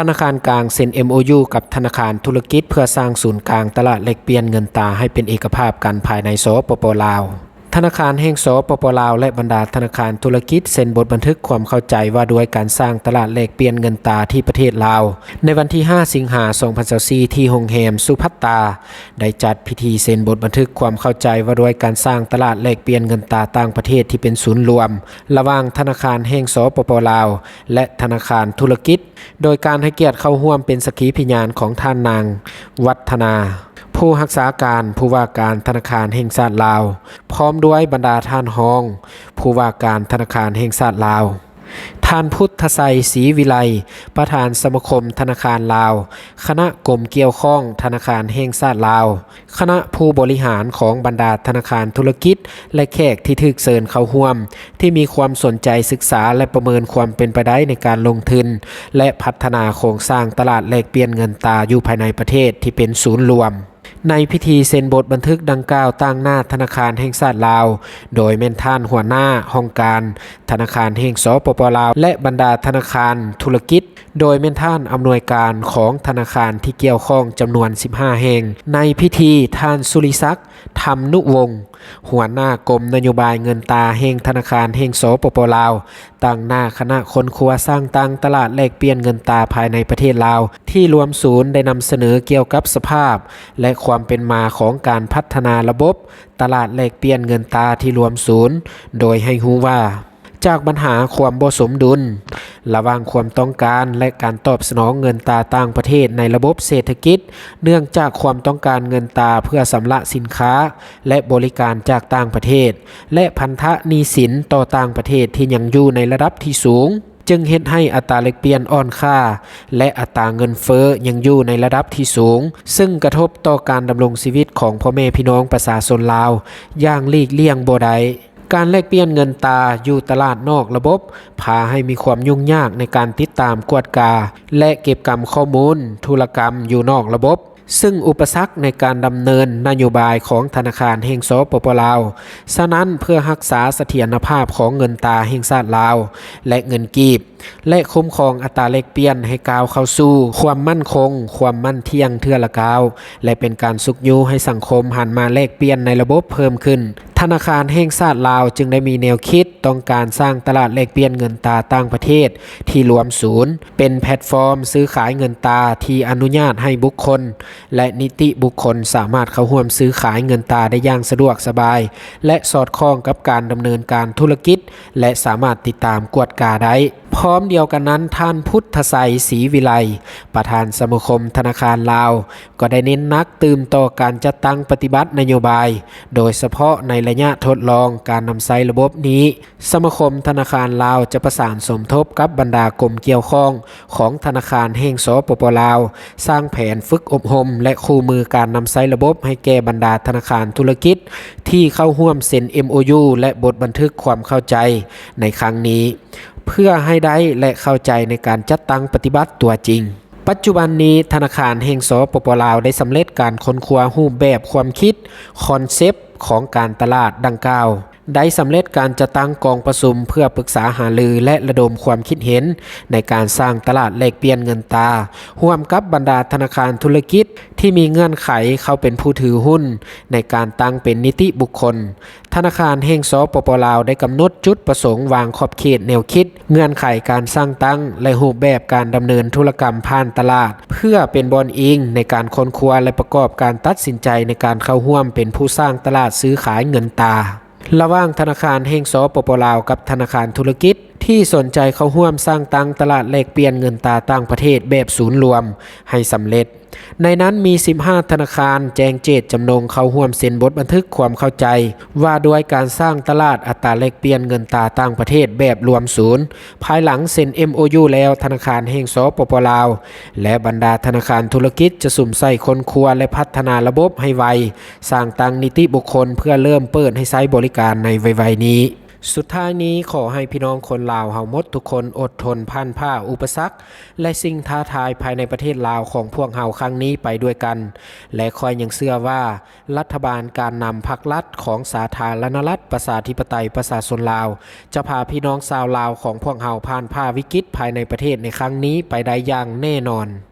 ທະນາຄານກາງເຊັນ ເອັມໂອຢູ ກັບທະນາຄານທຸລະກິດ ເພື່ອສ້າງສູນກາງຕະຫຼາດແລກປ່ຽນເງິນຕາໃຫ້ເປັນເອກະພາບກັນພາຍໃນ ສປປ ລາວ. ທະນາຄານແຫ່ງ ສປປ ລາວ ແລະ ບັນດາທະນາຄານທຸລະກິດເຊັນບົດບັນທຶກຄວາມເຂົ້າໃຈວ່າດ້ວຍການສ້າງຕະຫຼາດແລກປ່ຽນເງິນຕາທີ່ປະເທດລາວ ໃນວັນທີຫ້າ ສິງຫາ ສອງພັນຊາວສີ່ ທີ່ໂຮງແຮມສຸພັດຕາ ໄດ້ຈັດພິທີເຊັນບົດບັນທຶກຄວາມເຂົ້າໃຈວ່າດ້ວຍການສ້າງຕະຫຼາດແລກປ່ຽນເງິນຕາຕ່າງປະເທດທີ່ເປັນສູນລວມ ລະຫວ່າງທະນາຄານແຫ່ງ ສປປ ລາວ ແລະ ທະນາຄານທຸລະກິດ ໂດຍການໃຫ້ກຽດເຂົ້າຮ່ວມເປັນສັກຂີພະຍານຂອງທ່ານນາງ ວັດທະນາ ຜູ້ຮັກສາການຜູ້ວ່າການທະນາຄານແຫ່ງຊາດລາວ ພ້ອມດ້ວຍບັນດາທ່ານຮອງຜູ້ວ່າການທະນາຄານແຫ່ງຊາດລາວ, ທ່ານ ພຸດທະໄຊ ສີວິໄລ ປະທານສະມາຄົມທະນາຄານລາວ, ຄະນະກົມກ່ຽວຂ້ອງທະນາຄານແຫ່ງຊາດລາວ, ຄະນະຜູ້ບໍລິຫານຂອງບັນດາທະນາຄານທຸລະກິດ ແລະ ແຂກທີ່ຖືກເຊີນເຂົ້າຮ່ວມ ທີ່ມີຄວາມສົນໃຈສຶກສາ ແລະ ປະເມີນຄວາມເປັນໄປໄດ້ໃນການລົງທຶນ ແລະ ພັດທະນາໂຄງສ້າງຕະຫຼາດແລກປ່ຽນເງິນຕາຢູ່ພາຍໃນປະເທດທີ່ເປັນສູນລວມ. ໃນພິທີເຊັນບົດບັນທຶກດັ່ງກ່າວ ຕາງໜ້າທະນາຄານແຫ່ງຊາດລາວ ໂດຍແມ່ນທ່ານຫົວໜ້າຫ້ອງການທະນາຄານແຫ່ງ ສປປ ລາວ ແລະ ບັນດາທະນາຄານທຸລະກິດ ໂດຍແມ່ນທ່ານອຳນວຍການຂອງທະນາຄານທີ່ກ່ຽວຂ້ອງຈຳນວນສິບຫ້າແຫ່ງ. ໃນພິທີ ທ່ານ ສຸລິສັກ ທຳນຸວົງ ຫົວໜ້າກົມນະໂຍບາຍເງິນຕາແຫ່ງທະນາຄານແຫ່ງ ສປປ ລາວ ຕາງໜ້າຄະນະຄົ້ນຄວ້າສ້າງຕັ້ງຕະຫຼາດແລກປ່ຽນເງິນຕາພາຍໃນປະເທດລາວ ທີ່ລວມສູນໄດ້ນຳສະເໜີກ່ຽວກັບສະພາບ ແລະ ຄວາມເປັນມາຂອງການພັດທະນາລະບົບຕະຫຼາດແລກປ່ຽນເງິນຕາທີ່ລວມສູນ ໂດຍໃຫ້ຮູ້ວ່າ ຈາກບັນຫາຄວາມບໍ່ສົມດຸນລະຫວ່າງຄວາມຕ້ອງການ ແລະ ການຕອບສະໜອງເງິນຕາຕ່າງປະເທດໃນລະບົບເສດຖະກິດ ເນື່ອງຈາກຄວາມຕ້ອງການເງິນຕາເພື່ອຊຳລະສິນຄ້າ ແລະ ບໍລິການຈາກຕ່າງປະເທດ ແລະ ພັນທະໜີ້ສິນຕໍ່ຕ່າງປະເທດທີ່ຍັງຢູ່ໃນລະດັບທີ່ສູງ ຈຶ່ງເຮັດໃຫ້ອັດຕາແລກປ່ຽນອ່ອນຄ່າ ແລະ ອັດຕາເງິນເຟີ້ຍັງຢູ່ໃນລະດັບທີ່ສູງ, ຊຶ່ງກະທົບຕໍ່ການດຳລົງຊີວິດຂອງພໍ່ແມ່ພີ່ນ້ອງປະຊາຊົນລາວຢ່າງຫຼີກລ່ຽງບໍ່ໄດ້. ການແລກປ່ຽນເງິນຕາຢູ່ຕະຫຼາດນອກລະບົບ ພາໃຫ້ມີຄວາມຫຍຸ້ງຍາກໃນການຕິດຕາມ, ກວດກາ ແລະ ເກັບກຳຂໍ້ມູນທຸລະກຳຢູ່ນອກລະບົບ, ຊຶ່ງອຸປະສັກໃນການດຳເນີນນະໂຍບາຍຂອງທະນາຄານແຫ່ງ ສປປ ລາວ. ສະນັ້ນ, ເພື່ອຮັກສາສະຖຽນນະພາບຂອງເງິນຕາແຫ່ງຊາດລາວ ແລະ ເງິນກີບ ແລະ ຄຸ້ມຄອງອັດຕາແລກປ່ຽນໃຫ້ກ້າວເຂົ້າສູ່ຄວາມໝັ້ນຄົງ, ຄວາມໝັ້ນທ່ຽງເທື່ອລະກ້າວ ແລະ ເປັນການຊຸກຍູ້ໃຫ້ສັງຄົມຫັນມາແລກປ່ຽນໃນລະບົບເພີ່ມຂຶ້ນ, ທະນາຄານແຫ່ງຊາດລາວຈຶ່ງໄດ້ມີແນວຄິດຕ້ອງການສ້າງຕະຫຼາດແລກປ່ຽນເງິນຕາຕ່າງປະເທດທີ່ລວມສູນ, ເປັນແພລດຟອມຊື້ຂາຍເງິນຕາທີ່ອະນຸຍາດໃຫ້ບຸກຄົນ ແລະ ນິຕິບຸກຄົນສາມາດເຂົ້າຮ່ວມຊື້ຂາຍເງິນຕາໄດ້ຢ່າງສະດວກສະບາຍ ແລະ ສອດຄ່ອງກັບການດຳເນີນການທຸລະກິດ ແລະ ສາມາດຕິດຕາມກວດກາໄດ້. ພ້ອມດຽວກັນນັ້ນ, ທ່ານ ພຸດທະໄຊ ສີວິໄລ ປະທານສະມາຄົມທະນາຄານລາວ ກໍໄດ້ເນັ້ນໜັກຕື່ມຕໍ່ການຈັດຕັ້ງປະຕິບັດນະໂຍບາຍ, ໂດຍສະເພາະໃນໄລຍະທົດລອງການນຳໃຊ້ລະບົບນີ້, ສະມາຄົມທະນາຄານລາວຈະປະສານສົມທົບກັບບັນດາກົມກ່ຽວຂ້ອງຂອງທະນາຄານແຫ່ງ ສປປ ລາວ, ສ້າງແຜນຝຶກອົບຮົມ ແລະ ຄູ່ມືການນຳໃຊ້ລະບົບໃຫ້ແກ່ບັນດາທະນາຄານທຸລະກິດທີ່ເຂົ້າຮ່ວມເຊັນ ເອັມໂອຢູ ແລະ ບົດບັນທຶກຄວາມເຂົ້າໃຈໃນຄັ້ງນີ້ ເພື່ອໃຫ້ໄດ້ ແລະ ເຂົ້າໃຈໃນການຈັດຕັ້ງປະຕິບັດຕົວຈິງ. ປັດຈຸບັນນີ້, ທະນາຄານແຫ່ງ ສປປ ລາວ ໄດ້ສຳເລັດການຄົ້ນຄວ້າຮູບແບບຄວາມຄິດ, ຄອນເຊັບ ຂອງການຕະຫຼາດດັ່ງກ່າວ, ໄດ້ສຳເລັດການຈັດຕັ້ງກອງປະຊຸມເພື່ອປຶກສາຫາລື ແລະ ລະດົມຄວາມຄິດເຫັນໃນການສ້າງຕະຫຼາດແລກປ່ຽນເງິນຕາ ຮ່ວມກັບບັນດາທະນາຄານທຸລະກິດທີ່ມີເງື່ອນໄຂເຂົ້າເປັນຜູ້ຖືຮຸ້ນໃນການຕັ້ງເປັນນິຕິບຸກຄົນ. ທະນາຄານແຫ່ງ ສປປ ລາວ ໄດ້ກຳນົດຈຸດປະສົງ, ວາງຂອບເຂດ, ແນວຄິດ, ເງື່ອນໄຂການສ້າງຕັ້ງ ແລະ ຮູບແບບການດຳເນີນທຸລະກຳຜ່ານຕະຫຼາດ ເພື່ອເປັນບ່ອນອີງໃນການຄົ້ນຄວ້າ ແລະ ປະກອບການຕັດສິນໃຈໃນການເຂົ້າຮ່ວມເປັນຜູ້ສ້າງຕະຫຼາດຊື້ຂາຍເງິນຕາ ລະຫວ່າງທະນາຄານແຫ່ງ ສປປ ລາວ ກັບທະນາຄານທຸລະກິດທີ່ສົນໃຈເຂົ້າຮ່ວມສ້າງຕັ້ງຕະຫຼາດແລກປ່ຽນເງິນຕາຕ່າງປະເທດແບບສູນລວມໃຫ້ສຳເລັດ. ໃນນັ້ນມີສິບຫ້າທະນາຄານແຈ້ງເຈດຈຳນົງເຂົ້າຮ່ວມເຊັນບົດບັນທຶກຄວາມເຂົ້າໃຈວ່າດ້ວຍການສ້າງຕະຫຼາດອັດຕາແລກປ່ຽນເງິນຕາຕ່າງປະເທດແບບລວມສູນ. ພາຍຫຼັງເຊັນ ເອັມໂອຢູ ແລ້ວ, ທະນາຄານແຫ່ງ ສປປ ລາວ ແລະ ບັນດາທະນາຄານທຸລະກິດຈະສຸມໃສ່ຄົ້ນຄວ້າ ແລະ ພັດທະນາລະບົບໃຫ້ໄວ, ສ້າງຕັ້ງນິຕິບຸກຄົນເພື່ອເລີ່ມເປີດໃຫ້ໃຊ້ບໍລິການໃນໄວໆນີ້. ສຸດທ້າຍນີ້ ຂໍໃຫ້ພີ່ນ້ອງຄົນລາວເຮົາໝົດທຸກຄົນ ອົດທົນຜ່ານຜ່າອຸປະສັກ ແລະ ສິ່ງທ້າທາຍພາຍໃນປະເທດລາວຂອງພວກເຮົາຄັ້ງນີ້ໄປດ້ວຍກັນ ແລະ ຂ້ອຍຍັງເຊື່ອວ່າ ລັດຖະບານ, ການນຳພັກລັດຂອງສາທາລະນະລັດ ປະຊາທິປະໄຕ ປະຊາຊົນລາວ ຈະພາພີ່ນ້ອງຊາວລາວຂອງພວກເຮົາຜ່ານຜ່າວິກິດພາຍໃນປະເທດໃນຄັ້ງນີ້ໄປໄດ້ຢ່າງແນ່ນອນ.